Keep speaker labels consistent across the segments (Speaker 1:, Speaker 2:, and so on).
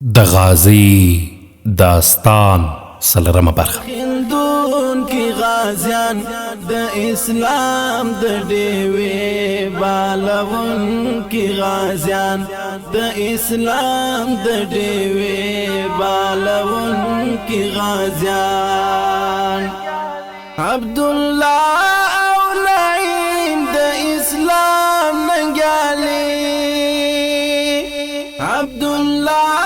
Speaker 1: د غازی داستان څلورمه برخه.
Speaker 2: خندون کی غازیان د اسلام د ډیوې بالون کی غازیان د اسلام د ډیوې بالون کی غازیان عبد الله او نعیم د اسلام ننګیالي عبد الله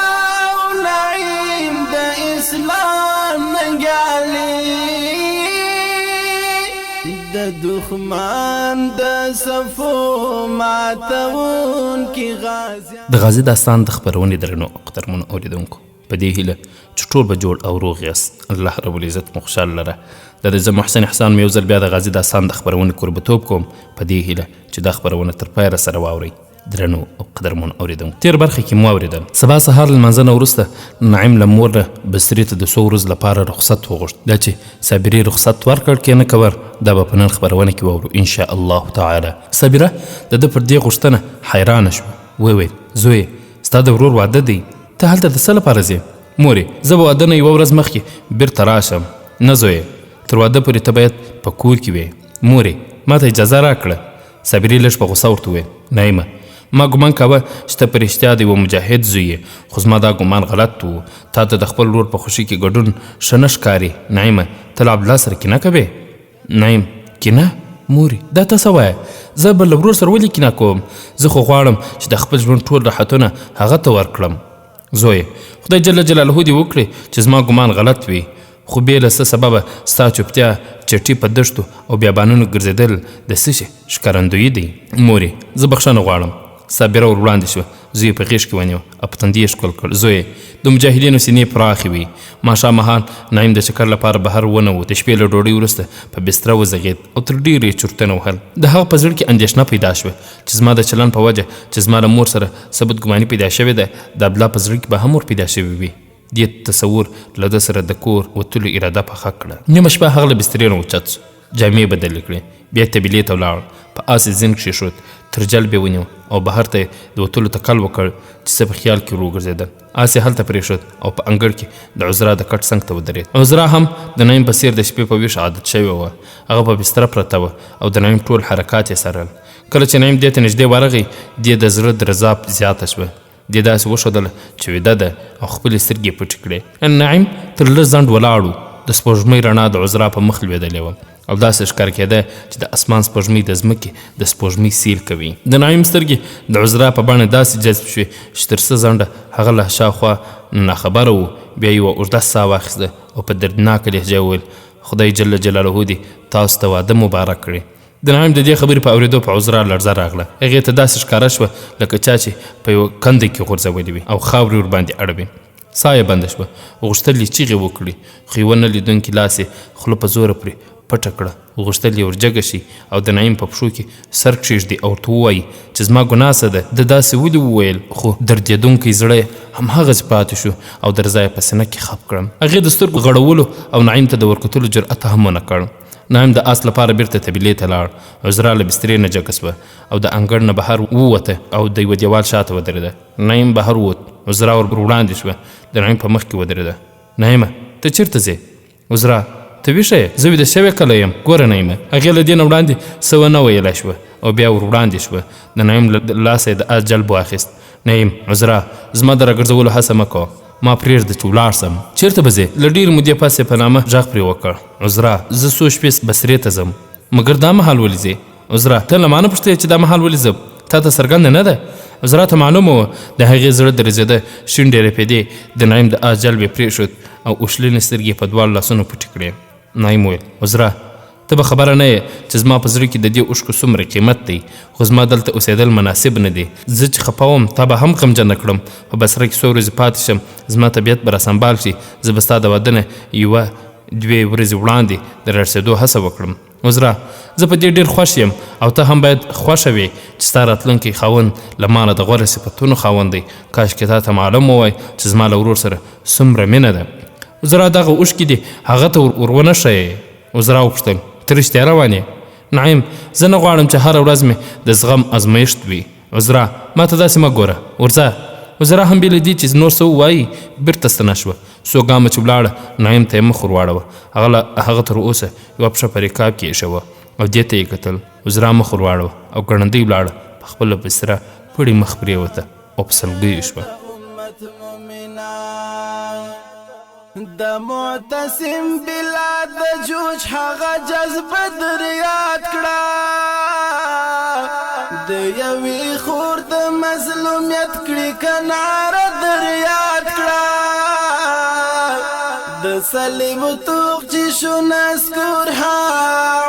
Speaker 2: او نعیم د اسلام ننګیالي د دښمن د صفو ماتون کی غازیان.
Speaker 1: د غازي داستان د خپرونې درنو او قدرمنو اورېدونکو، په دې هیله چې ټول به جوړ او روغ یاست. الله رب العزت مو خوشحاله لره. دا دی زه محسن احسان مې یو ځل بیا د غازي داستان د خپرونې کوربتوب کوم، په دې هیله چې دا خپرونه تر پایه راسره واورئ. درنو او قدرمنو اورېدونکو، تېر برخه کې مو واورېدل، سبا سهار له لمانځه نه وروسته نعیم له مور نه بصرې ته د څو ورځو لپاره رخصت وغوښت. دا چې صابرې رخصت ورکړ که نه کور، دا به په نن خپرونه کې واورو ان شاء الله تعالی. صابره د ده پر دې غوښتنه حیرانه شوه، ویې ویل، زویه ستا د ورور واده دی، ته هلته د څه لپاره ځې؟ مورې زه به واده نه یوه ورځ مخکې بیرته راشم. نه زویه، تر واده پورې ته باید په کور کې وې. مورې ماته اجازه راکړه. صابرې لږ په غوسه ورته وویل، نعیمه ما ګومان کاوه چې ته په رښتیا د یوه مجاهد زوی یې، خو زما دا ګومان غلط و. تا ته د خپل ورور په خوښۍ کې ګډون ښه نه ښکاري. نعیمه ته له عبدالله سره کینه کوې؟ نعیم، کینه؟ مورې دا ته څه وایې؟ زه به له ورور سره ولې کینه کوم؟ زه خو غواړم چې د خپل ژوند ټول راحتونه هغه ته ورکړم. زویه خدای جل جلاله دې وکړي چې زما ګومان غلط وي، خو بې له څه سببه ستا چوپتیا، چټي په دښتو او بیابانونو ګرځېدل د څه شي ښکارندویي دی؟ مورې زه بخښنه غواړم. صابره ور وړاندې شوه، زوی یې په غېږ کې ونیو او په تندي یې ښکل کړ. زویه د مجاهدینو سینې پراخې وي. ماښام مهال نعیم د چکر لپاره بهر ونه ووت. د شپې له ډوډۍ وروسته په بستره وځغېد او تر ډېرو یې چورتونه وهل. د هغه په زړه کې اندېښنه پیدا شوه چې زما د چلن په وجه چې زما له مور سره څه بدګماني پیدا شوې ده، د عبدالله په زړه کې به هم ور پیدا شوې وي. دې تصور له ده سره د کور وتلو اراده پخه کړه. نیمه شپه هغه له بسترې نه اوچت شو، جامې یې بدلې کړې، بیا طبیلې ته ولاړ، په آس یې زین کښېښود، تر جلب یې ونیو او بهر ته یې د وتلو تکل وکړ چې څه په خیال کې ور وګرځېدل. آس یې هلته پرېښود او په انګړ کې د عذرا د کټ څنګ ته ودرېد. عذرا هم د نعیم په څېر د شپې په ویښ عادت شوې وه. هغه په بستره پرته وه او د نعیم ټول حرکات یې څارل. کله چې نعیم دې ته نږدې ورغی، دې د زړه درزا زیاته شوه. دې داسې وښودله چې ویده ده او خپلې سترګې یې پټې کړې. نعیم تر لږ ځنډ ولاړ و. د سپوږمۍ رڼا د عذرا په مخ لوېدلې وه او داسې ښکاره کېده چې د اسمان سپوږمۍ د ځمکې د سپوږمۍ سیل کوي. د نعیم سترګې د عذرا په بڼه داسې جذب شوې چې تر څه ځنډه هغه له شاوخوا نه ناخبره و. بیا یې یوه اوږده ساه واخیسته او په دردناکه لهجه یې وویل، خدای جل جلاله دې تاسو ته واده مبارک کړي. د نعیم د دې خبرې په اورېدو په عذرا لړزه راغله. هغې ته داسې ښکاره شوه لکه چا چې په یوه کنده کې غورځولې وي او خاورې ورباندې اړوي. ساه یې بنده شوه، غوښتل یې چیغې وکړي، خو یوه نه لیدونکي لاس یې خوله په زوره پرې پټه کړه. غوښتل یې ورجګه شي او د نعیم په پښو کې سر کښېږدي او ورته ووایي چې زما ګناه څه ده، ده داسې ولې وویل؟ خو دردېدونکی زړه یې همهغسې پاتې شو او درزا یې په سینه کې خپ کړه. هغې د سترګو غړولو او نعیم ته د ورکتلو جرأت هم ونه کړ. نعیم د آس لپاره بیرته طبیلې ته لاړ. عذرا له بسترې نه جګه شوه او د انګړ نه بهر ووته او د یوه دیوال شاته ودرېده. نعیم بهر ووت، عذرا ور وړاندې شوه، د نعیم په مخ کې ودرېده. نعیمه ته چېرته ځې؟ عذرا ته ویښه یې؟ زه ویده شوې کله یم؟ ګوره نعیمه، هغې له دې نه وړاندې څه ونه ویلی شوه او بیا ور وړاندې شوه. د نعیم له لاسه یې د آس جلب واخیست. نعیم، عذرا زما د راګرځولو هڅه مه کوه، ما پرېږده چې ولاړ شم. چېرته به ځې؟ له ډېرې مودې پس یې په نامه غږ پرې وکړ. عذرا زه څو شپې بصرې ته ځم. مګر دا مهال ولې ځې؟ عذرا ته له ما نه پوښتې چې دا مهال ولې ځم؟ تا ته څرګنده نه ده؟ عذرا ته معلومه وه. د هغې زړه درزېده، شونډې رپېدې. د نعیم د آس جلب یې پرېښود او اوښلنې سترګې یې په دواړو لاسونو پټې کړې. نعیم وویل، عذرا ته به خبره نه یې چې زما په زړه کې د دې اوښکو څومره قیمت دی، خو زما دلته اوسېدل مناسب نه دي. زه چې خپه وم تا به هم غمجنه کړم. په بصره کې څو ورځې پاتې شم، زما طبیعت به راسنبال شي. زه به ستا د واده نه یوه دوې ورځې وړاندې د رارسېدو هڅه وکړم. عذرا زه په دې ډېر خوښ یم او ته هم باید خوښه وې چې ستا راتلونکی خاوند له ما نه د غوره صفتونو خاوند دی. کاشکې تا ته معلوم وای چې زما له ورور سره څومره مینه ده. عذرا دغه اوښکې دې هغه ته ور ونه ښیې. عذرا وپوښتل، ته رښتیا روان یې؟ نعیم، زه نه غواړم چې هره ورځ مې د زغم ازمایښت وي. عذرا، ما ته داسې مه ګوره، ورځه. عذرا هم بې له دې چې نور څه ووايي بیرته ستنه شوه. څو ګامه چې ولاړه، نعیم ته یې مخ ورواړوه. هغه لا هغه تر اوسه یوه پښه په رکاب کې ایښې وه او دې ته یې کتل. عذرا مخ ورواړوه او ګړندۍ ولاړه، په خپله بستره پړي مخ پرېوته او په سلګیو شوه.
Speaker 2: د معتصم بالله د جوش هغه جذبه در یاد کړه، د یوې خور د مظلومیت کړي کناره در یاد کړه، د صلیب توغ چې شو نسکور ها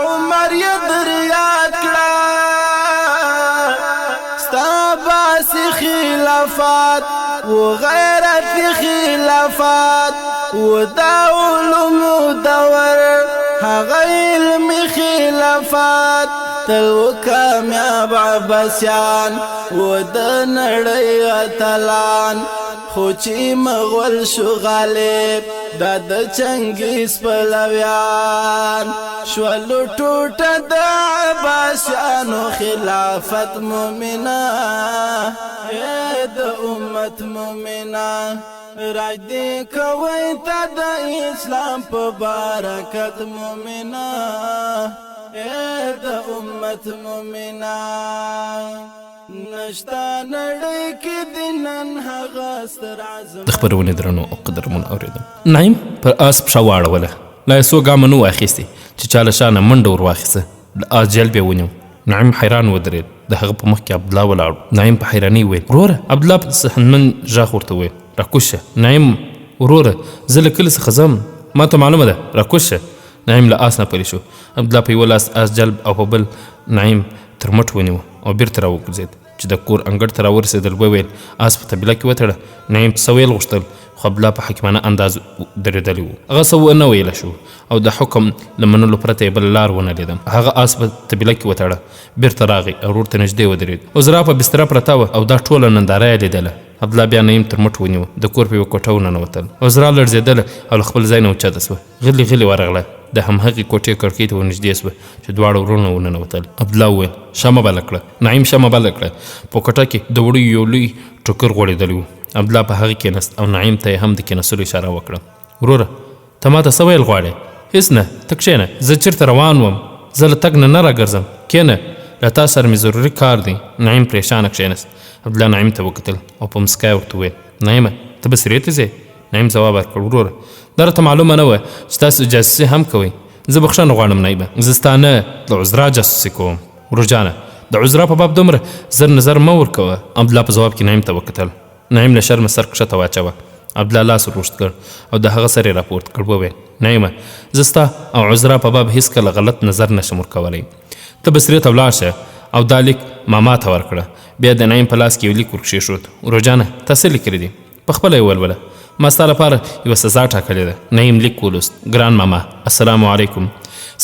Speaker 2: عمر یې در یاد کړه، ستا باسي خلافات و غیرت خلافات و دا علوم دور هغه علم خلافات، تل و کامیاب عباسیان و د نړۍ اتلان، خو چې مغول شو غالب دا د چنګیز پلویان، شول ټوټه د عباسیانو خلافت مؤمنه، د امت مؤمنه، راج دې کوي ته د اسلام په برکت مؤمنه، د امت مؤمنه، نشته نړۍ کې د نن هغه ستر عزم.
Speaker 1: د خپرونې درنو او قدرمنو اورېدونکو، نعیم پر آس پښه واړوله. لا یې څو ګامه نه وو اخیستي چې چا له شا نه منډه ور واخیسته، د آس جلب یې ونیو. نعیم حیران ودرېد. د هغه په مخ کې عبدالله ولاړ و. نعیم په حیرانۍ وویل، وروره! عبدالله په ذهنمن غږ ورته وویل، راکوز شه. نعیم، وروره زه له کلي څخه ځم، ما ته معلومه ده، راکوز شه. نعیم له آس نه پرې شو. عبدالله په یوه لاس آس جلب او په بل نعیم تر مټ ونیو او بیرته راوګرځېد. چې د کور انګړ ته راورسېدل، وویل، آس په طبیله کې وتړه. نعیم څه ویل غوښتل، خو عبدالله په حکیمانه انداز درېدلی و. هغه څه ونه ویل شو او د حکم له منلو پرته یې بله لار ونه لیده. هغه آس په طبیله کې وتړه، بیرته راغی او ورور ته نږدې ودرېد. عذرا په بستره پرته وه او دا ټوله ننداره یې لیدله. عبدالله بیا نعیم تر مټ ونیو، د کور په یوه کوټه ورننوتل. عذرا لړزېدله او له خپل ځای نه اوچته شوه، غلې غلې ورغله، د همهغې کوټې کړکۍ ته ورنږدې شوه چې دواړه وروڼه ورننوتل. عبدالله وویل، شمع بله کړه. نعیم شمع بله کړه. په کوټه کې د وړیو یو لوی ټوکر غوړېدلی و. عبدالله په هغه کېناست او نعیم ته یې هم د کېناستلو اشاره وکړه. وروره، ته ما ته څه ویل غواړې؟ هېڅ نه، ته کښېنه. زه چېرته روان وم، زه له تګ نه نه راګرځم. کښېنه، له تا سره مې ضروري کار دی. نعیم پرېشانه کښېناست. عبدالله نعیم ته وکتل او په مسکا یې ورته وویل، نعیمه، ته بصرې ته ځې؟ نعیم ځواب ورکړ، وروره دا راته معلومه نه وه چې تاسو جاسوسي هم کوئ. زه بخښنه غواړم نعیمه، زه ستا نه د عذرا جاسوسي کوم. ورور جانه، د عذرا په باب دومره زر نظر مه ورکوه. عبدالله په ځواب کې نعیم ته وکتل. نعیم له شرمه سر کښته واچوه. عبدالله لاس ور اوږد کړ او د هغه سر یې راپورته کړ، وویل، نعیمه، زه ستا او عذرا په باب هیڅکله غلط نظر نه شم ورکولی. ته بصرې ته ولاړ شه او دا لیک ماما ته ورکړه. بیا د نعیم په لاس کې یو لیک ورکښېښود. ورور جانه، تا څه لیکلي دي؟ په خپله یې ولوله. ما ستا لپاره یوه سزا ټاکلې ده. نعیم لیک ولوست. ګران ماما، السلام علیکم.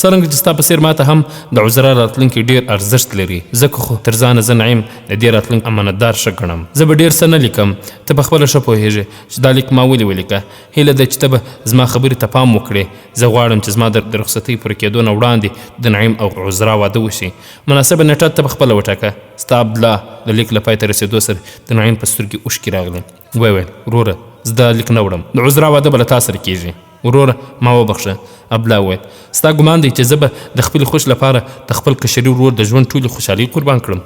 Speaker 1: څرنګه چې ستا په څېر ماته هم د عذرا راتلونکی ډېر ارزښت لري، ځکه خو تر ځانه زه نعیم د دې راتلونکي امانتدار ښه ګڼم. زه به ډېر څه نه لیکم، ته په خپله ښه پوهېږې چې دا لیک ما ولې ولیکه. هیله ده چې ته به زما خبرې ته پام وکړې. زه غواړم چې زما د رخصتۍ پوره کېدو نه وړاندې د نعیم او عذرا واده وشي. مناسبه نېټه ته په خپله وټاکه. ستا عبدالله. د لیک له پای ته رسېدو سره د نعیم په سترګې اوښکې راغلې. ویې ویل، وروره زه دا لیک نه وړم. د عذرا واده به له تا سره کېږي. وروره ما وبخښه. عبدالله وویل، ستا ګمان دی چې زه به د خپلې خوښې لپاره د خپل کشري ورور د ژوند ټولې خوشحالۍ قربان کړم؟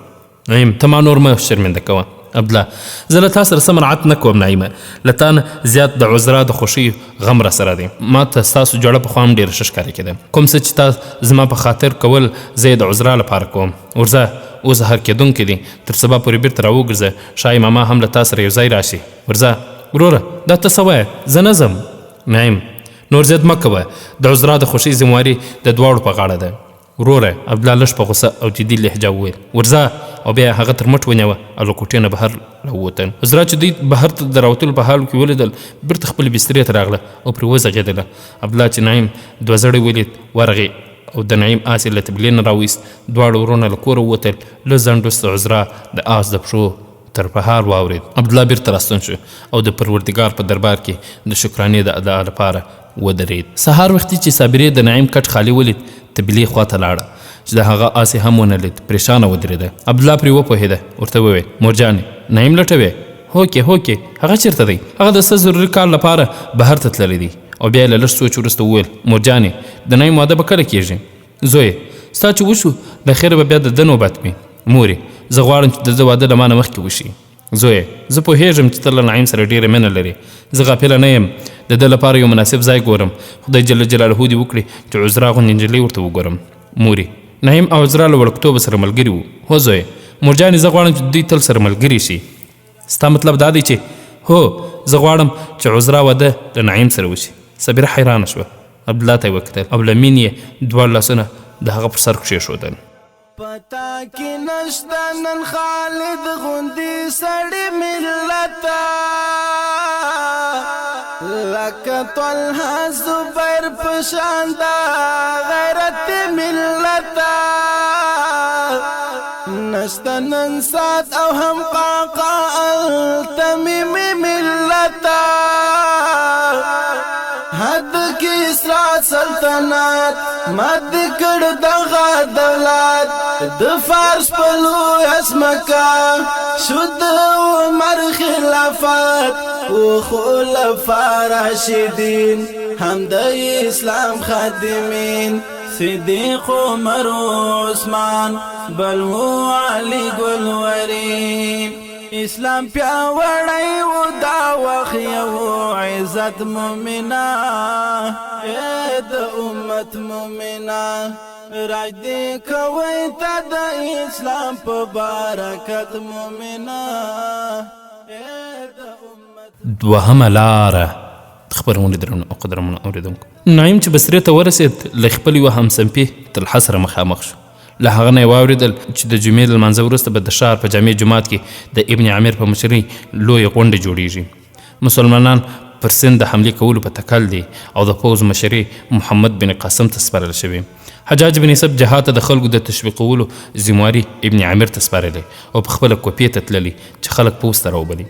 Speaker 1: نعیم، ته ما نور مه شرمنده کوه. عبدالله، زه له تا سره څه مراعت نه کوم نعیمه، له تا نه زیات د عذرا د خوښۍ غم راسره دی. ما ته ستاسو جوړه پخوا هم ډېره ښه ښکاره کېده. کوم څه چې تا زما په خاطر کول زه یې د عذرا لپاره کوم. ورځه، اوس سهار کېدونکی دی، تر سبا پورې بېرته راوګرځه، ښایي ماما هم له تا سره یو ځای راشي. ورځه وروره، دا ته څه وایې؟ زه نه ځم. نعیم، نور ضد مه کوه، د عذرا د خوښۍ ذمواري د دواړو په غاړه ده. وروره، عبدالله لږ په غوسه او جدي لهجه وویل، ورځه. او بیا یې هغه تر مټ ونیوه او له کوټې نه بهر راووتل. عذرا چې دوی بهر ته د راوتلو په حال کې ولیدل، بیرته خپلې بسترې ته راغله او پرې وځغېدله. عبدالله چې نعیم دوه زړی ولید، ورغی او د نعیم آس یې له طبلې نه راوایست. دواړه وروڼه له کوره ووتل. له ځنډ وروسته عذرا د آس د پښو تر پهار واورېد. عبدالله بیرته راستون شو او د پروردګار په دربار کې د شکرانې د ادا لپاره ودرېد. سهار وختي چې صابرې د نعیم کټ خالي ولید، طبیلې خواته لاړه چې د هغه آس یې هم ونه لید، پرېشانه ودرېده. عبدالله پرې وپوهېده، ورته وویل، مورجانې، نعیم لټوې؟ هوکې، هوکې، هغه چېرته دی؟ هغه د څه ضروري کار لپاره بهر ته تللی دی. او بیا یې له لږ سوچ وروسته وویل، مورجانې، د نعیم واده به کله کېږي؟ زویه، ستا چې وشو، له خیره به بیا د ده نوبت وي. مورې، زه غواړم چې د ده واده له ما نه مخکې وشي. زویه، زه پوهېږم چې ته له نعیم سره ډېره مینه لرې. زه غافله نه یم، د ده لپاره یو مناسب ځای ګورم. خدای جل جلاله دې وکړي چې عذرا غوندې نجلۍ ورته وګورم. مورې، نعیم او عذرا له وړوکتوبه سره ملګري وو. هو زویه، مورجانې، زه غواړم چې دوی تل سره ملګري شي. ستا مطلب دا دی چې هو، زه غواړم چې عذرا واده له نعیم سره وشي. صابره حیرانه شوه، عبدالله ته یې وکتل او له مینې یې دواړه لاسونه د هغه پر سر کښېښودل.
Speaker 2: په تا کې نشته نن خالد غوندې سړي ملته، لکه طلحه زبیر په شان دا غیرت ملته، نشته نن سات او هم قعقاع التمیمي ملته، حد کسرا سلطنت مد کړ دغه دولت، د فارس په لوی اسمکا شد عمر خلافت، او خلفا راشدین هم د اسلام خادمین، صدیق عمر عثمان بل علي ګل ورین، اسلام پیاوړی و دا وخت یو عزت مؤمنه، د امت مؤمنه، راج دې کوي ته د اسلام په برکت مؤمنه، د امت.
Speaker 1: دوهمه لاره د خپرونې درنو او قدرمنو اورېدونکو، نعیم چې بصرې ته ورسېد، له خپل یوه همصنفي طلحه سره مخامخ شو. له هغه نه یې واورېدل چې د جمعې له لمانځه وروسته به د ښار په جامع جومات کې د ابن عامر په مشرۍ لویه غونډه جوړیږي. مسلمانان پر سند د حملې کولو په تکل دي او د پوځ مشري محمد بن قاسم ته سپارل شوې. حجاج بن یوسف جهاد ته د خلکو د تشویقولو ذمواري ابن عامر ته سپارلې او په خپله کوپې ته تللی چې خلک پوځ ته راوبلي.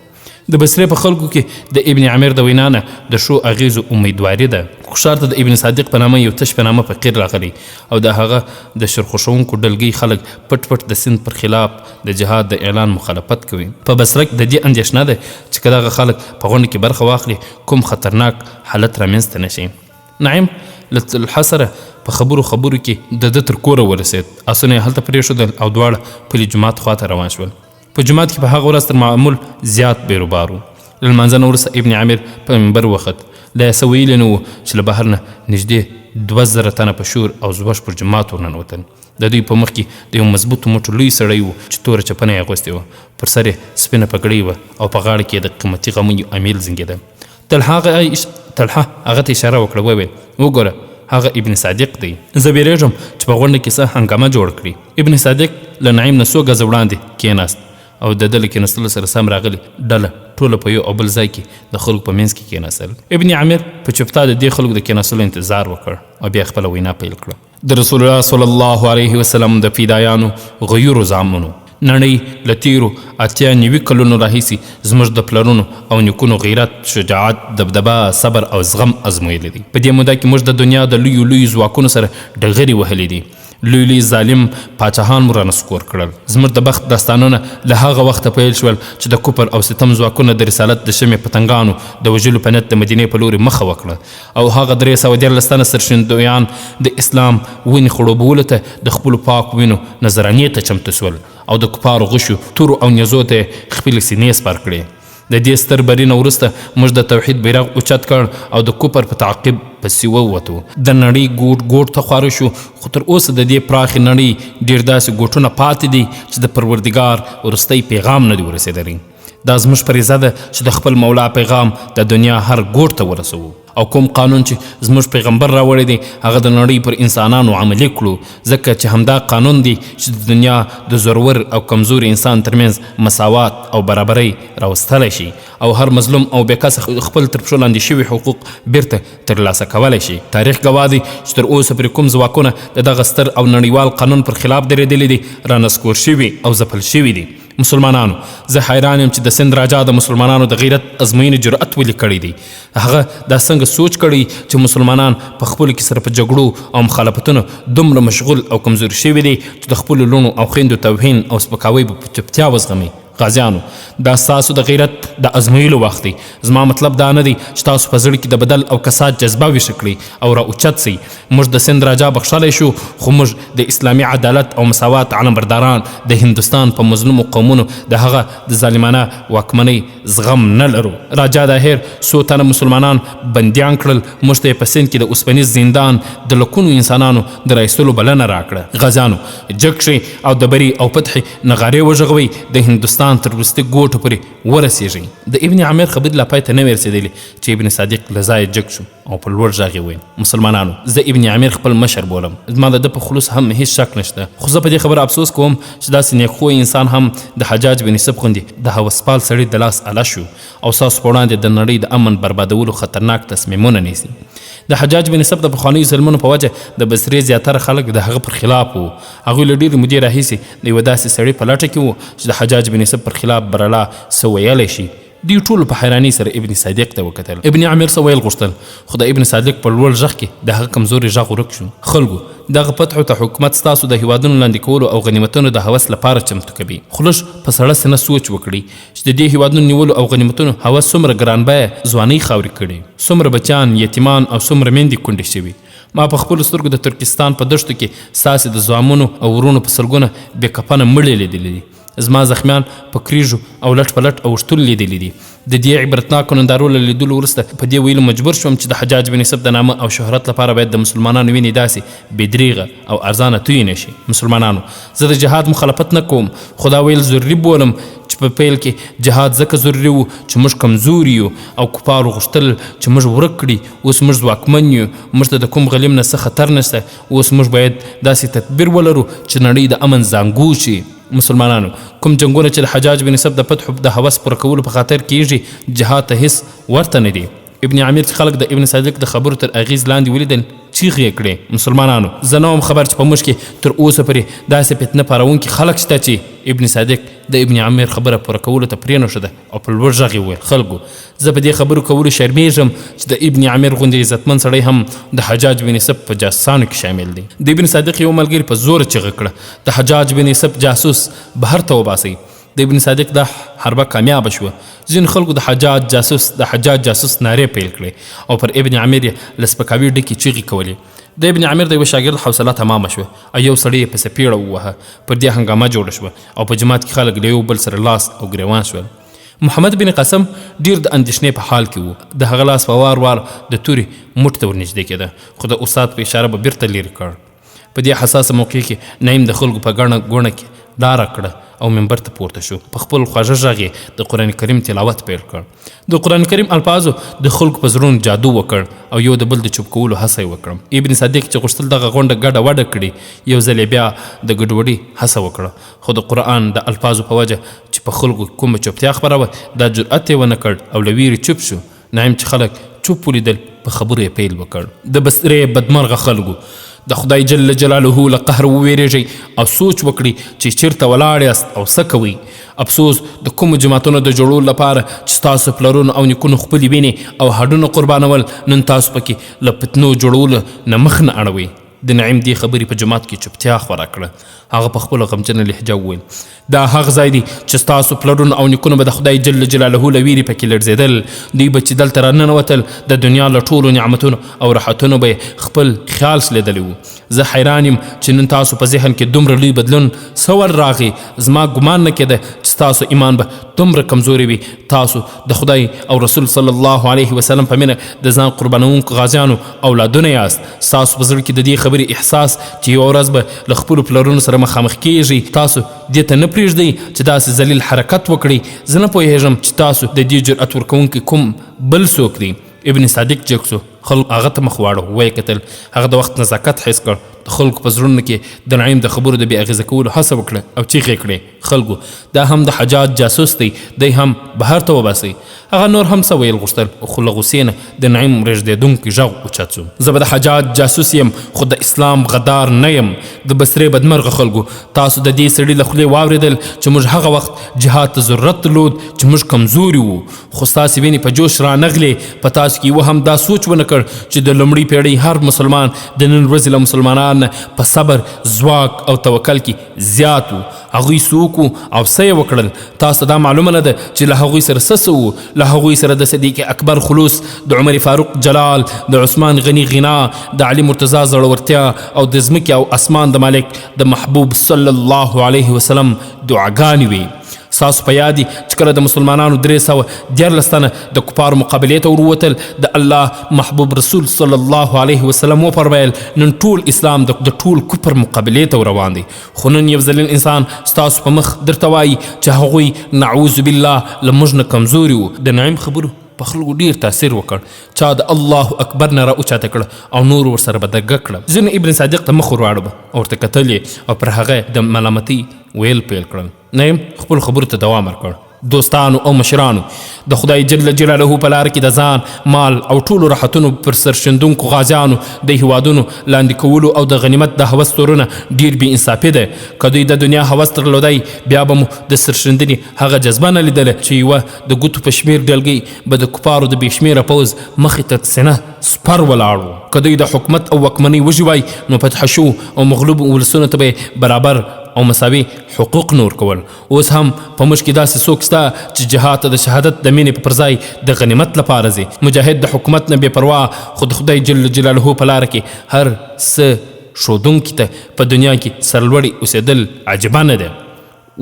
Speaker 1: د بصرې په خلکو کې د ابن عامر د وینا نه د ښو اغېزو امیدواري ده. خو ښار ته د ابن صادق په نامه یو تش په نامه فقیر راغلی او د هغه د شرخوښوونکو ډلګۍ خلک پټ پټ د سند پر خلاف د جهاد د اعلان مخالفت کوي. په بصره کې د دې اندېښنه ده چې که دغه خلک په غونډه کې برخه واخلي، کوم خطرناک حالت رامنځته نه شي. نعیم له طلحه سره په خبرو خبرو کې د ده تر کوره ورسېد. آسونه یې هلته پرېښودل او دواړه پلي جومات خواته روان شول. په جومات کې په هغه ورځ تر معمول زیات بیروبار و. له لمانځه نه وروسته ابن عامر په منبر وخت. لا یې څه ویلي نه وو چې له بهر نه نږدې 2000 تنه په شور او ځوږ پر جومات ورننوتل. د دوی په مخ کې د یو مضبوط موټو لوی سړی و چې توره چپنه یې اغوستې وه، پر سر یې سپینه پګړۍ وه او په غاړه کې یې د قیمتي غمیو امیل زنګېده. طلحه هغه ته اشاره وکړه، وویل، وګوره، هغه ابن صادق دی. زه بیرېږم چې په غونډه کې څه هنګامه جوړ کړي. ابن صادق له نعیم نه څو ګزه وړاندې کېناست او د ده له کېناستلو سره سم راغلي ډله ټوله په یو او بل ځای کې د خلکو په منځ کې کېناستل. ابن عامر په چوپتیا د دې خلکو د کېناستلو انتظار وکړ او بیا خپله وینا پیل کړه. د رسول الله صلی الله علیه وسلم د فدایانو غیورو زامنو، نړۍ له تېرو 98 کلونو راهیسې زموږ د پلرونو او نیکونو غیرت، شجاعت، دبدبه، صبر او زغم ازمویلی دی. په دې موده کې موږ د دنیا د لویو لویو ځواکونو سره ډغرې وهلې دي. لوی لوی ظالم پاچاهان مو رانسکور کړل. زموږ د بخت داستانونه له هغه وخته پیل شول چې د کفر او ستم ځواکونه د رسالت د شمع پتنګانو د وژلو په نیت د مدینې په لوري مخه وکړه او هغه 313 تنه سرښندویان د اسلام ونې خړوبولو ته د خپلو پاکو وینو نذرانې ته چمتو شول او د کفارو غشو، تورو او نیزو ته یې خپلې سینې سپر کړې. د دې ستر بري نه وروسته موږ د توحید بیرغ اوچت کړ او د کفر په تعقیب پسې ووتو. د نړۍ ګوټ ګوټ ته خواره شو، خو تر اوسه د دې پراخې نړۍ ډېر داسې ګوټونه پاتې دي چې د پروردګار وروستی پیغام نه دی ورسېدلی. دا زموږ فریضه ده چې د خپل مولا پیغام د دنیا هر ګوټ ته ورسوو او کوم قانون چې زموږ پیغمبر راوړی دی هغه د نړۍ پر انسانانو عملي کړو، ځکه چې همدا قانون دی چې د دنیا د زورور او کمزوري انسان ترمنځ مساوات او برابرۍ راوستلی شي او هر مظلوم او بې کسه خپل تر پښو لاندې شوي حقوق بیرته ترلاسه کولی شي. تاریخ ګواه دی چې تر اوسه پرې کوم ځواکونه د دغه ستر او نړیوال قانون پر خلاف درېدلي دي، رانسکور شوي او ځپل شوي دي. مسلمانانو، زه حیران یم چې د سند راجا د مسلمانانو د غیرت ازموینې جرأت ولې کړی دی. هغه دا څنګه سوچ کړی چې مسلمانان په خپلو کې سره په جګړو او مخالفتونو دومره مشغول او کمزوري شوي دي چې د خپلو لوڼو او خویندو توهین او سپکاوی به په چوپتیا وزغمي. غازیانو، دا ستاسو د غیرت د ازمویلو وخت دی. زما مطلب دا نه دی چې تاسو په زړه کې د بدل او کسات جذبه ویښه کړئ او را اوچت سئ. موږ د سند راجا بخښلی شو، خو موږ د اسلامي عدالت او مساوات علمبرداران د هندوستان په مظلومو قومونو د هغه د ظالمانه واکمنۍ زغم نه لرو. راجا داهر څو تنه مسلمانان بندیان کړل. موږ ته یې په سند کې د اوسپنیز زندان د لکونو انسانانو د رایستلو بلنه راکړه. غازیانو، جګ شئ او د بري او فتحې نغارې وږغوئ، د هندوستان تر وروستي ګوټو پورې ورسیږئ. د ابن عامر خبرې لا پای ته نه وې رسېدلې چې ابن صادق له ځایه جګ شو او په لوړ غږ یې وویل: مسلمانانو، زه ابن عامر خپل مشر بولم، زما د ده په خلوص هم هیڅ شک نشته، خو زه په دې خبره افسوس کوم چې داسې نیکخوی انسان هم د حجاج بن یوسف غوندې د هوسپال سړي د لاس اله شو او ستاسو په وړاندې د نړۍ د امن بربادولو خطرناک تصمیمونه نیسي. د حجاج بن یوسف د پخوانیو ظلمونو په وجه د بصرې زیاتره خلک د هغه پر خلاف وو. هغوی له ډېرې مودې راهیسې د یوه داسې سړي په لټه کې وو چې د حجاج بن یوسف پر خلاف برلا څه ویلی شي. دوی ټولو په حیرانۍ سره ابن صادق ته وکتل. ابن عامر څه ویل غوښتل، خو د ابن صادق په لوړ غږ کې د هغه کمزوري غږ ورک شو. خلکو، دغه فتحو ته حکومت ستاسو د هیوادونو لاندې کولو او غنیمتونو د هوس لپاره چمتو کوي، خو لږ په سړه سینه سوچ وکړئ چې د دې هیوادونو نیولو او غنیمتونو هوس څومره ګران بیه ځوانۍ خاورې کړي، څومره بچیان یتیمان او څومره میندې کونډې شوي. ما په خپلو سترګو د ترکستان په دښتو کې ستاسې د زامنو او وروڼو په سلګونه بې کفنه مړي لیدلي دي. زما زخمیان په کریږو او لټ په لټ اوښتلو لیدلي دي. د دې عبرتناکو نندارو له لیدلو وروسته په دې ویلو مجبور شوم چې د حجاج بن یوسف د نامه او شهرت لپاره باید د مسلمانانو وینې داسې بې دریغه او ارزانه تویې نه شي. مسلمانانو، زه د جهاد مخالفت نه کوم، خو دا ویل ضروري بولم چې په پیل کې جهاد ځکه ضروري و چې موږ کمزوري یو او کفارو غوښتل چې موږ ورک کړي. اوس موږ ځواکمن یو، موږ ته د کوم غلیم نه څه خطر نشته. اوس موږ باید داسې تدبیر ولرو چې نړۍ د امن زانګو شي. مسلمانانو، کوم جنګونه چې د حجاج بن یوسف د فتحو د هوس پوره کولو په خاطر کیږي، جهاد ته هیڅ ورته نه دي. ابن عامر چې خلک د ابن صادق د خبرو تر اغیز لاندې ولیدل، چیغې یې کړې: مسلمانانو، زه نه وم خبر چې په موږ کې تر اوسه پورې داسې فتنه پاروونکي خلک شته چې ابن صادق د ابن عامر خبره پوره کولو ته پرېنښوده او په لوړ غږ یې وویل: خلکو، زه په دې خبرو کولو شرمېږم چې د ابن عامر غوندې عزتمن سړی هم د حجاج بن یوسف په جاسوسانو کې شامل دی. د ابن صادق یو ملګري په زوره چیغه کړه: د حجاج بن یوسف جاسوس بهر ته وباسئ. د ابن صادق دا حربه کامیابه شوه. ځینو خلکو د حجاج جاسوس، د حجاج جاسوس نارې پیل کړې او پر ابن عامر یې له سپکاوي ډکې چیغې کولې. د ابن عامر د یوه شاګرد حوصله تمامه شوه او یو سړی یې په څپېړه ووهه. پر دې هنګامه جوړه شوه او په جومات کې خلک له یو بل سره لاس او ګرېوان شول. محمد بن قاسم ډېر د اندېښنې په حال کې و. د هغه لاس په وار وار د تورې موټ ته ورنږدې کېده، خو د استاد په اشاره به بیرته لیرې کړ. په دې حساسه موقع کې نعیم د خلکو په ګڼه ګوڼه کې لاره کړه او منبر ته پورته شو. په خپل خواږه غږ یې د قرآن کریم تلاوت پیل کړ. د قرآن کریم الفاظو د خلکو په زړونو جادو وکړ او یو د بل د چوپ کولو هڅه یې وکړه. ابن صادق چې غوښتل دغه غونډه ګډه وډه کړي، یو ځل یې بیا د ګډوډۍ هڅه وکړه، خو د قرآن د الفاظو په وجه چې په خلکو کې کومه چوپتیا خپره وه، دا جرأت یې ونه کړ او له ویرې چوپ شو. نعیم چې خلک چوپ ولیدل، په خبرو یې پیل وکړ: د بصرې بدمرغه خلکو، د خدای جل جلاله له قهر وویریږئ او سوچ وکړئ چې چیرته ولاړ یاست او څه کوئ. افسوس د کومو جوماتونو د جوړولو لپاره چې ستاسو پلرونو او نیکونو خپلې وینې او هډونه قربانول، نن تاسو پکې له فتنو جوړولو نه مخ نه اړوئ. د نعیم دې خبرې په جومات کې چوپتیا خوره کړه. هغه په خپله غمجنه لهجه وویل: دا هغه ځای دی چې ستاسو پلرونو او نیکونو به د خدای جل جلاله له ویرې پکې لړزېدل. دوی به چې دلته راننوتل، د دنیا له ټولو نعمتونو او راحتونو به یې خپل خیال شلېدلی و. زه حیران یم چې نن تاسو په ذهن کې دومره لوی بدلون څه ول راغی. زما ګمان نه کېده چې ستاسو ایمان به دومره کمزوری وي. تاسو د خدای او رسول صلی الله علیه وسلم په مینه د ځان قربانوونکو غازیانو اولادونه یاست. ستاسو په زړه کې د دې خبرې احساس چې یوه ورځ به له خپلو پلرونو سره مخامخ کیږئ، تاسو دې ته نه پرېږدئ چې داسې ذلیل حرکت وکړئ. زه نه پوهېږم چې تاسو د دې جرأت ورکوونکی کوم بل څوک دی. ابن صادق جګ شو، خلکو هغه ته مخ واړو، ویې کتل. هغه د وخت نزاکت حس کړ، د خلکو په زړونو کې د نعیم د خبرو د بې اغېزه کولو هڅه وکړه او چیغې یې کړې: خلکو، دا هم د حجاج جاسوس دی، دی هم بهر ته وباسئ. هغه نور هم څه ویل غوښتل، خو له غوسې نه د نعیم رېږدېدونکی غږ اوچت شو: زه به د حجاج جاسوس یم، خو د اسلام غدار نه یم. د بصرې بدمرغه خلکو، تاسو د دې سړي له خولې واورېدل چې موږ هغه وخت جهاد ته ضرورت درلود چې موږ کمزوري وو، خو ستاسې وینې په جوش رانغلې. په تاسو کې یوه هم دا سوچ ونه کړ چې د لومړۍ پېړۍ هر مسلمان د نن ورځې له مسلمانانو مسلمان نه په صبر، ځواک او توکل کې زیات وو. هغوی څوک وو او څه یې وکړل؟ تاسو ته دا معلومه نه ده چې له هغوی سره څه څه وو. له هغوی سره د صدیق اکبر خلوص، د عمر فاروق جلال، د عثمان غني غنا، د علي مرتضی زړورتیا او د ځمکې او اسمان د مالک د محبوب صلی الله علیه وسلم دعاګانې وې. ستاسو په یاد دي چې کله د مسلمانانو 313 تنه د کفارو مقابلې ته ورووتل، د الله محبوب رسول صلی الله علیه وسلم وفرمایل، نن ټول اسلام د ټول کفر مقابلې ته روان دی. خو نن یو ذلیل انسان ستاسو په مخ درته وایي چې هغوی نعوذ بالله له موږ نه کمزوري وو. د نعیم خبرو په خلکو ډیر تاثیر وکړ. چا د الله اکبر نه را اوچته کړه او نور ورسره بدرګه کړه. ځینو ابن صادق ته مخ ور واړوه او ورته کتل یې او پر هغه د ملامتۍ ویل پیل کړل. نعیم خپل خبرو ته دوام ورکړ. دوستانو او مشرانو، د خدای جل جلاله په لار کې د ځان، مال او ټولو راحتونو پر سرښندونکو غازیانو د هیوادونو لاندې کولو او د غنیمت د هوس تورونه ډیر بې انصافي ده. که دوی د دنیا هوس درلودای، بیا به مو د سرښندنې هغه جذبه نه لیدله چې یوه د ګوتو په شمېر ډلګۍ به د کفارو د بې شمېره پوځ مخې ته سینه سپر ولاړ وو. که دوی د حکومت او واکمنۍ وږي وای، نو فتح شوو او مغلوبو ولسونو ته به یې برابر او مساوي حقوق نه ورکول. اوس هم په موږ کې داسې څوک شته چې جهاد ته د شهادت د مینې پر ځای د غنیمت لپاره ځي. مجاهد د حکومت نه بې پروا، خو د خدای جل جلاله په لاره کې هر څه ښودونکي ته په دنیا کې سرلوړي اوسېدل عجیبه نه ده.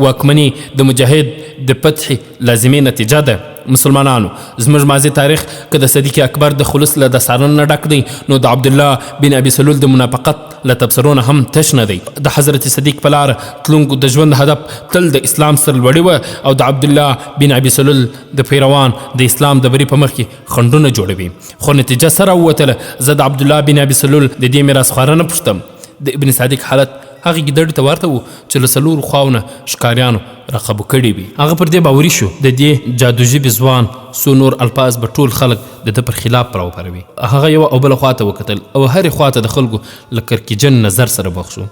Speaker 1: واکمني د مجاهد د فتحې لازمي نتیجه ده. مسلمانانو، زموږ ماضي تاریخ که د صدیق اکبر د خلوص له داستانونو نه ډک دی، نو د عبدالله بن ابي سلول د منافقت له تبصرو نه هم تش نه دی. د حضرت صدیق په لاره تلونکو د ژوند هدف تل د اسلام سرلوړي وه او د عبدالله بن ابي سلول د پیروان د اسلام د بري په مخ کې خنډونه جوړوي. خو نتیجه څه راووتله؟ زه د عبدالله بن ابي سلول د دې میراث خواره نه پوښتم. د ابن صادق حالت هغې ګیدړې ته ورته و چې له څلورو خواو نه ښکاریانو راقابو کړې وي. هغه پر دې باوري شو د دې جادو ژبې ځوان څو نور الفاظ به ټول خلک د ده پر خلاف راوپاروي. هغه یوه او بله خواته وکتل او هرې خواته د خلکو له کرکجن نظر سره مخ شو.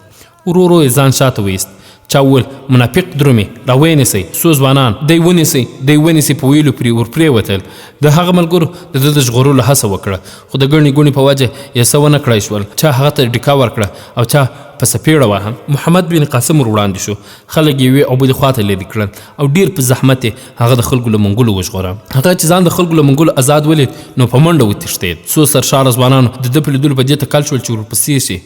Speaker 1: ورو ورو یې ځان شاته وایست. چا وویل، منافق درومي، را ویې نیسئ. څو ځوانان دی ونیسئ، دی ونیسئ په ویلو پرې ورپرېوتل. د هغه ملګرو د ده د ژغورلو هڅه وکړه، خو د ګڼې ګوڼې په وجه یې څه ونه کړای شول. چا هغه ته ډیکه ورکړه او چا په څپېړه واهه. محمد بن قاسم ور وړاندې شو. خلک یې یوې او بلې خوا ته لرې کړل او ډېر په زحمت یې هغه د خلکو له منګولو وژغوره. هغه چې ځان د خلکو له منګولو ازاد ولید، نو په منډه وتښتېد. څو سرشاره ځوانانو د ده په لیدلو په دې تکل شول چې ورپسې شي،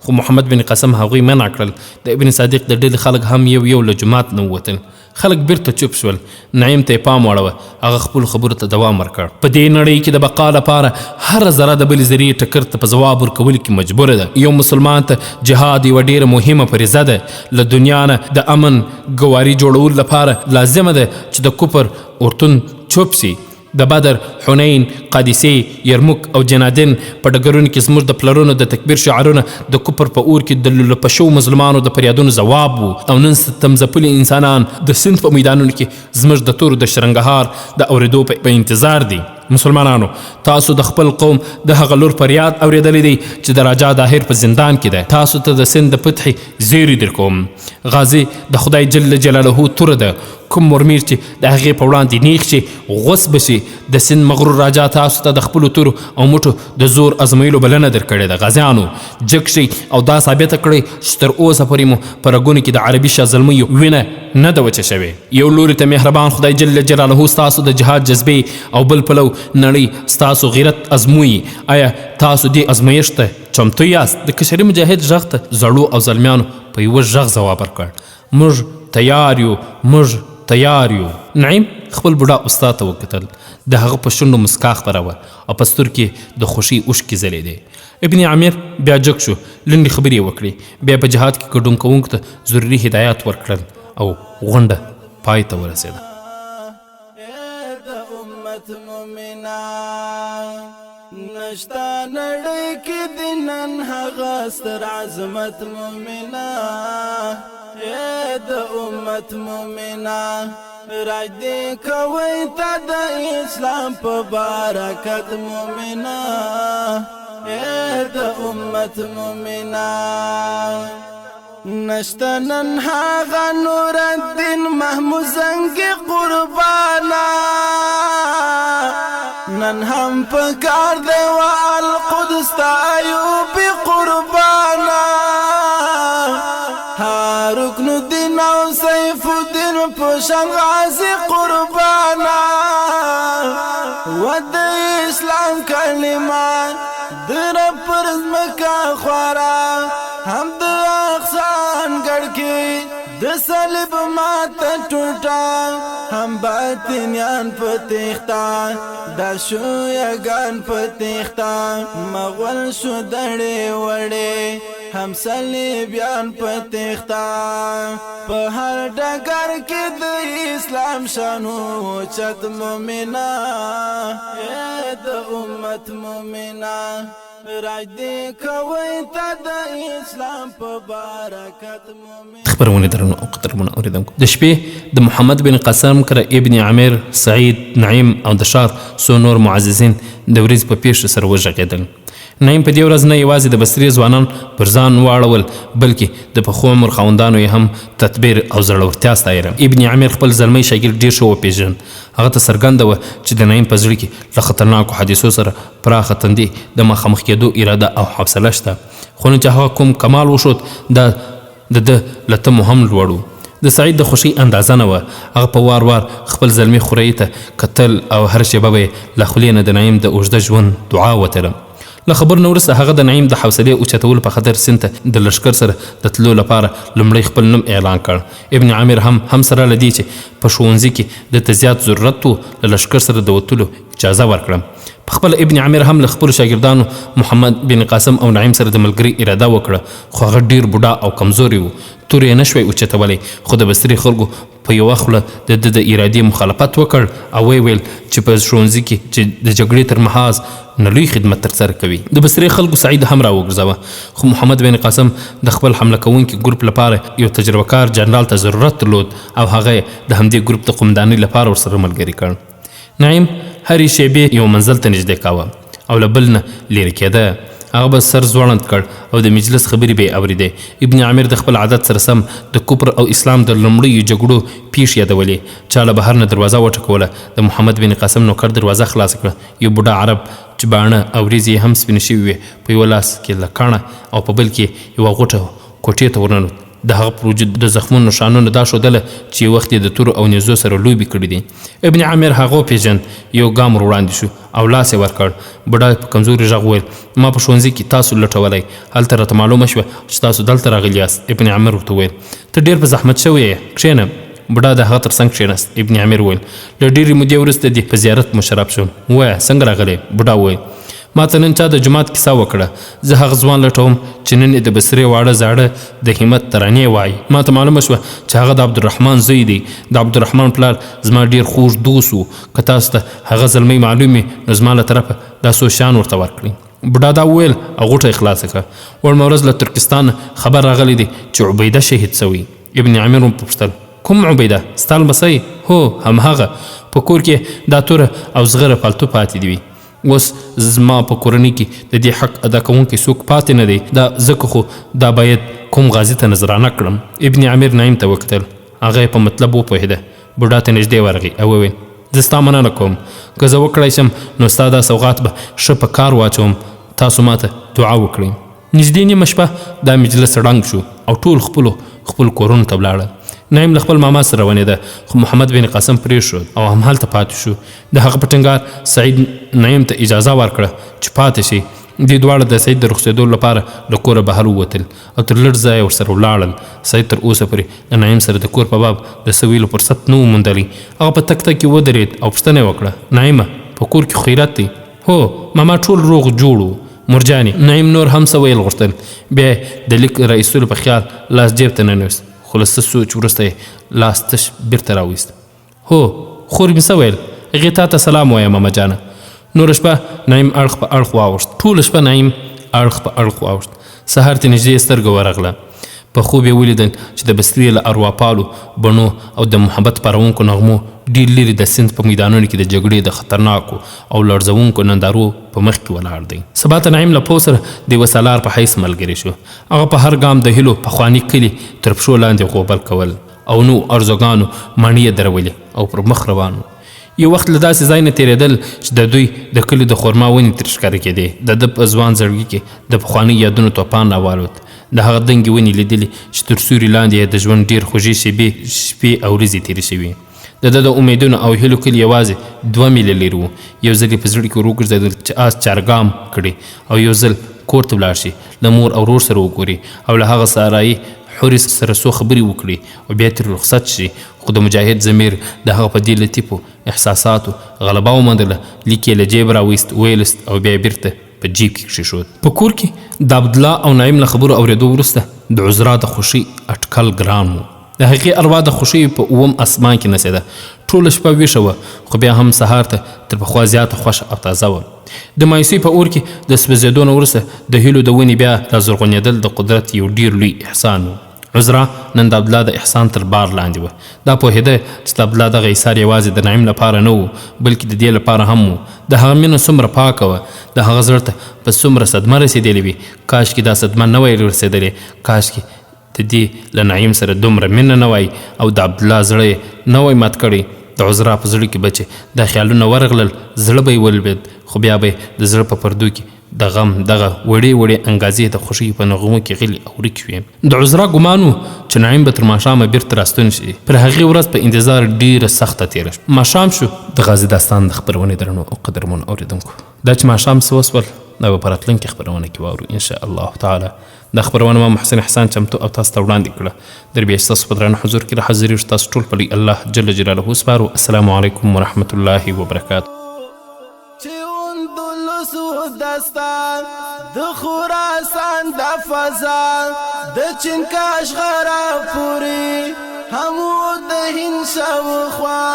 Speaker 1: خو محمد بن قاسم هغوی منع کړل. د ابن صادق د ډلې خلک هم یو یو له جومات نه ووتل. خلک بیرته چوپ شول. نعیم ته یې پام واړوه. هغه خپلو خبرو ته دوام ورکړ. په دې نړۍ کې د بقا لپاره هره ذره د بلې ذرې ټکر ته په ځواب ورکولو کې مجبوره ده. یو مسلمان ته جهاد یوه ډېره مهمه فریضه ده. له دنیا نه د امن ګواري جوړولو لپاره لازمه ده چې د کفر اورتون چوپ شي. د بدر، حنین، قادسې، یرموک او جنادین په ډګرونو کې زموږ د پلرونو د تکبیر شعارونه د کفر په اور کې د لولپه شوو مظلومانو د فریادونو ځواب وو. او نن ستم ځپلي انسانان د سیند په میدانونو کې زموږ د تورو د شرنګهار د اورېدو په انتظار دي. مسلمانانو، تاسو د خپل قوم د هغه لور فریاد اورېدلی دی چې د راجا داهر په زندان کې ده. تاسو ته د سند د فتحې زیری درکوم. غازي د خدای جل جلاله توره ده. کوم ورمیر چې د هغې په وړاندې نیغ شي، غوڅ به شي. د سند مغرور راجا تاسو ته د خپلو تورو او مټو د زور ازمویلو بلنه درکړې ده. غازیانو، جګ شئ او دا ثابته کړئ چې تر اوسه پورې مو په رګونو کې د عربي شاه زلمیو وینه نه ده وچه شوې. یو لوري ته مهربان خدای جل جلاله ستاسو د جهاد جذبې او بل پلو نړۍ ستاسو غیرت ازمویي. آیا تاسو دې ازمایښت ته چمتو یاست؟ د کشري مجاهد غږ ته زړو او زلمیانو په یوه غږ ځواب ورکړ، موږ تیار یو، موږ تیار یو. نعیم خپل بوډا استاد ته وکتل. د هغه په شونډو مسکا خپره وه او په سترګو کې د خوښۍ اوښکې ځلېدې. ابن عامر بیا جګ شو، لنډې خبرې یې وکړې، بیا په جهاد کې ګډون کوونکو ته ضروري هدایات ورکړل او غونډه پای ته ورسېده.
Speaker 2: د امت مومنان، نشتا نړۍ کې د نن هغه ستر عظمت مومنا، د امت مومنا. راج دې کوي ته د اسلام په برکت مومنا، د امت مومنا. نشته نن هغه نور الدین محمود زنګي قربانا. نن هم پکار دی والقدس ته ایوبي قربانا. رکن الدین او سیف الدین په شان غازی قربانا. ود اسلام کلمه در پر زمکا خورا، هم د اقصان ګړکی د صلیب مات ټوټا، هم باطنیان په تختا د شویګان په تختا، مغول شو دړې وړې هم صلیبیان په تختا. په هر ډګر کې د اسلام شانو چت مومنا، د امت مومنا راج دې کوي ته د اسلام په برکت مومن.
Speaker 1: خپرونې درنو او قدرمنو اورېدونکو، د شپې د محمد بن قاسم کره ابن عامر، سعید، نعیم او د ښار څو نور معززین د ورځې په پېښه سره وغږېدل. نعیم په دې ورځ نه یوازې د بصرې ځوانان پر ځان واړول، بلکې د پخو عمر خاوندانو یې هم تدبیر او زړورتیا ستایله. ابن عامر خپل زلمی شاګرد ډېر ښه وپېژند. هغه ته څرګنده وه چې د نعیم په زړه کې له خطرناکو حادثو سره پراخه تندې د مخامخ کېدو اراده او حوصله شته، خو نن چې هغه کوم کمال وښود دا د ده له تمو هم لوړ و. د سعید د خوښۍ اندازه نه وه. هغه په وار وار خپل زلمي خورۍ ته کتل او هره شېبه به یې له خولې نه د نعیم د اوږده ژوند دعا وتله. له خبرو نه وروسته هغه د نعیم د حوصلې اوچتولو په خاطر سیند ته د لښکر سره د تلو لپاره لومړی خپل نوم اعلان کړ. ابن عامر هم هم سره له دې چې په ښوونځي کې ده ته زیات ضرورت و، له لښکر سره د وتلو اجازه ورکړه. په خپله ابن عامر هم له خپلو شاګردانو محمد بن قاسم او نعیم سره د ملګرۍ اراده وکړه، خو هغه ډېر بوډا او کمزوری و، تورې یې نه شوای اوچتولی. خو د بصرې خلکو په یوه خوله د ده د ارادې مخالفت وکړ او ویې ویل چې په ښوونځي کې چې د جګړې تر محاذ نه لوی خدمت ترسره کوي. د بصرې خلکو سعید هم راوګرځاوه، خو محمد بن قاسم د خپل حمله کوونکي ګروپ لپاره یو تجربه کار جنرال ته ضرورت درلود او هغه یې د همدې ګروپ د قومندانۍ لپاره ورسره ملګری کړ. نعیم هرې شېبې یو منزل ته نږدې کاوه او له بل نه لیرې کېده. هغه به سر ځوړند کړ او د مجلس خبرې به یې اورېدې. ابن عامر د خپل عادت سره سم د کفر او اسلام د لومړیو جګړو پېښې یادولې. چا له بهر نه دروازه وټکوله. د محمد بن قاسم نوکر دروازه خلاصه کړه. یو بوډا عرب چې باڼه او وریځې یې هم سپینې شوې وې، په یوه لاس کې لکڼه او په بل کې یوه غوټه کوټې ته ورننوت. د هغه پر وجود د زخمونو نښانونه دا ښودله چې یو وخت یې د تورو او نیزو سره لوبې کړې دي. ابن عامر هغه وپېژند، یو ګام ور وړاندې شو او لاس یې ورکړ. بوډا په کمزوري غږ وویل، ما په ښوونځي کې تاسو لټولی، هلته راته معلومه شوه چې تاسو دلته راغلي یاست. ابن عامر ورته وویل، ته ډېر په زحمت شوی یې، کښېنه. بوډا د هغه تر څنګ کښېناست. ابن عامر وویل، له ډېرې مودې وروسته دې په زیارت مشرف شوم، ووایه څنګه راغلی؟ بوډا وویل، ما ته نن چا د جومات کیسه وکړه، زه هغه ځوان لټوم چې نن یې د بصرې واړه زاړه د همت ترانې وایي. ما ته معلومه شوه چې هغه د عبدالرحمن زوی دی. د عبدالرحمن پلار زما ډېر خوږ دوست و. که تاسو ته هغه زلمی معلوم وي نو زما له طرفه دا څو شیان ورته ورکړئ. بوډا دا وویل او غوټه یې خلاصه کړه. وړمه ورځ له ترکستان خبر راغلی دی چې عبیده شهید شوی. ابن عامر وپوښتل، کوم عبیده؟ ستا لمسی؟ هو، همهغه. په کور کې دا توره او زغره پالتو پاتې دی. اوس زما په کورنۍ کې د دې حق ادا کوونکی څوک پاتې نه دی، دا ځکه خو دا باید کوم غازي ته نذرانه کړم. ابن عامر نعیم ته وکتل، هغه یې په مطلب وپوهېده. بوډا ته نږدې ورغی او وویل، زه ستا مننه کوم، که زه وکړای شم نو ستا دا سوغات به ښه په کار واچوم، تاسو ماته دعا وکړئ. نږدې نیمه شپه دا مجلس ړنګ شو او ټول خپلو خپلو کورونو ته ولاړل. نعیم له خپل ماما سره روانېده، خو محمد بن قاسم پرېښود او همهلته پاتې شو. د هغه په ټینګار سعید نعیم ته اجازه ورکړه چې پاتې شي. دوی دواړه د سعید د رخصتېدو لپاره له کوره بهر ووتل او تر لږ ځایه ورسره ولاړل. سعید تر اوسه پورې له نعیم سره د کور په باب د څه ویلو فرصت نه و موندلی. هغه په تک تک کې ودرېد او پوښتنه یې وکړه، نعیمه په کور کې خیرت دی؟ هو ماما، ټول روغ جوړ و. مورجانې. نعیم نور هم څه ویل غوښتل، بیا یې د لیک را ایستلو په خیال لاس جیب ته ننویست، خو له څه سوچ وروسته یې لاس تش بیرته راویست. هو خور مې څه ویل؟ هغې تا ته سلام وایه ماما جانه. نوره شپه نعیم اړخ په اړخ واوښت، ټوله شپه نعیم اړخ په اړخ واوښت. سهار ته نږدې سترګه ورغله. په خوب یې ولیدل چې د بصرې له ارواپالو بڼو او د محبت پارونکو نغمو ډېر لرې د سیند په میدانونو کې د جګړې د خطرناکو او لړزوونکو نندارو په مخ کې ولاړ دی. سبا ته نعیم له پوځ سره د یوه سالار په حیث ملګری شو. هغه په هر ګام د هیلو پخواني کلي تر پښو لاندې غوبل کول او نوو ارزوګانو ماڼۍ یې درولې او پر مخ روان و. یو وخت له داسې ځای نه تېرېدل چې د دوی د کلي د خورما ونې ترې ښکاره کېدې. د ده په ځوان زړګي کې د پخوانیو یادونو توپان راوالوت. د هغه دنګې ونې لیدلې چې تر سیوري لاندې یې د ژوند ډېر خوږې شېبې، شپې او ورځې تېرې شوي. د ده د امیدونو او هیلو کلی یوازې دوه میله لرې و. یو ځل یې په زړه کې وروګرځېدل چې آس چارګام کړي او یو ځل کور ته ولاړ شي، له مور او ورور سره وګوري او له هغه سارایي حورې سره څو خبرې وکړي او بیا ترې رخصت شي. خو د مجاهد ضمیر د هغه په دې لطیفو احساساتو غلبه وموندله، لیک یې له جیبه راوایست، ویې لوست او بیا یې بیرته په جیب کې کښېښود. په کور کې د عبدالله او نعیم له خبرو اورېدو وروسته د عذرا د خوښۍ اټکل ګران و. د هغې اروا د خوښۍ په اووم اسمان کې نڅېده. ټوله شپه ویښه وه، خو بیا هم سهار ته تر پخوا زیاته خوښه او تازه وه. د مایوسۍ په اور کې د سوځېدو نه وروسته د هیلو د ونې بیا رازرغونېدل د قدرت یو ډېر لوی احسان و. عذرا نن د عبدالله د احسان تر بار لاندې وه. دا پوهېده چې د عبدالله دغه ایثار یوازې د نعیم لپاره نه و، بلکې د دې لپاره هم و. د هغه مینه څومره پاکه وه، د هغه زړه ته به څومره صدمه رسېدلې وي. کاشکې دا صدمه نه وای رسېدلې، کاشکې د دې له نعیم سره دومره مینه نه وای او د عبدالله زړه یې نه وای مات کړی. د عذرا په زړه کې به چې دا خیالونه ورغلل، زړه به یې ولوېد، خو بیا به یې د زړه په پردو کې د غم دغه وړې وړې انګازې د خوښۍ په نغمو کې غلې او ورکې شوې. د عذرا ګمان و چې نعیم به تر ماښامه بیرته راستون شي. پر هغې ورځ په انتظار ډېره سخته تېره شوه. ماښام شو. د غازي داستان د خپرونې درنو او قدرمنو اورېدونکو، دا چې ماښام څه وشول، دا به په راتلونکې خپرونه کې واورو ان شاء الله تعالی. دا خپرونه ما محسن احسان چمتو او تاسو ته وړاندې کړه. در بیا ستاسو په درانه حضور کې را حاضرېږو. تاسو ټول په لوی الله جل جلاله سپارو. السلام علیکم ورحمت الله وبرکاته.
Speaker 2: چې اندلس دستان د خراسان د فضا د چین کاشغر پوری همو د هند شاوخوا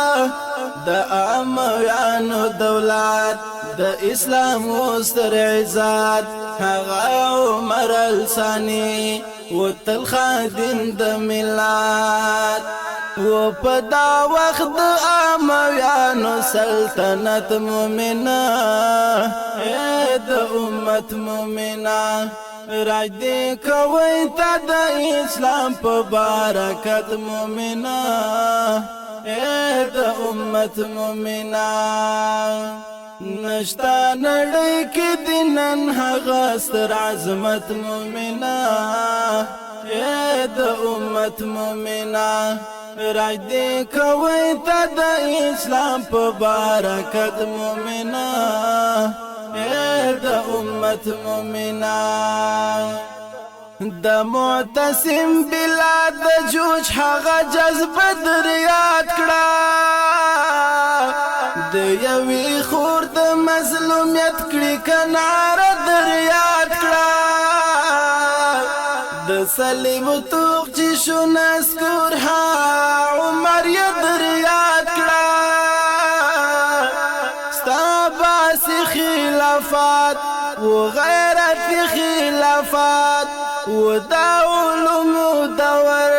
Speaker 2: د امویانو دولت د اسلام ستر عزت هغه عمر الثانی وتل خادم د ملت و په دا وخت د امویانو سلطنت مومنه، د امت مومنه، راج دې کوي ته د اسلام په برکت مومنه، د امت مومنه. نشتا نړۍ کې دینن هغه ستر عظمت مومنه، د امت مومنه، راج دې کوي ته د اسلام په برکت مومنه، د امت مومنه. د معتصم بلا د جوج هغه جذبه دریاد کړه، د یوې خور د مظلومیت کړي کناره دریاد کړه، د صلیب توغ چې شو نسکور ها عمر یې دریاد کړه، ستا باسي خلافات و غیرت خلافات و دا علوم دور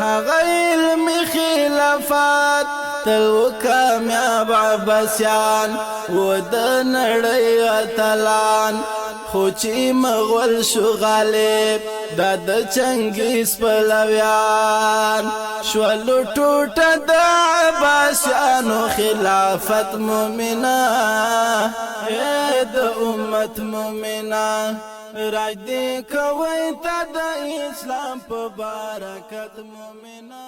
Speaker 2: هغه علم خلافات، تل و کامیاب عباسیان و د نړۍ اتلان، خو چې مغول شو غالب دا د چنګیز پلویان شول ټوټه د عباسیانو خلافت مومنه، د امت مومنه، راج دې کوي ته د اسلام په برکت مومنه.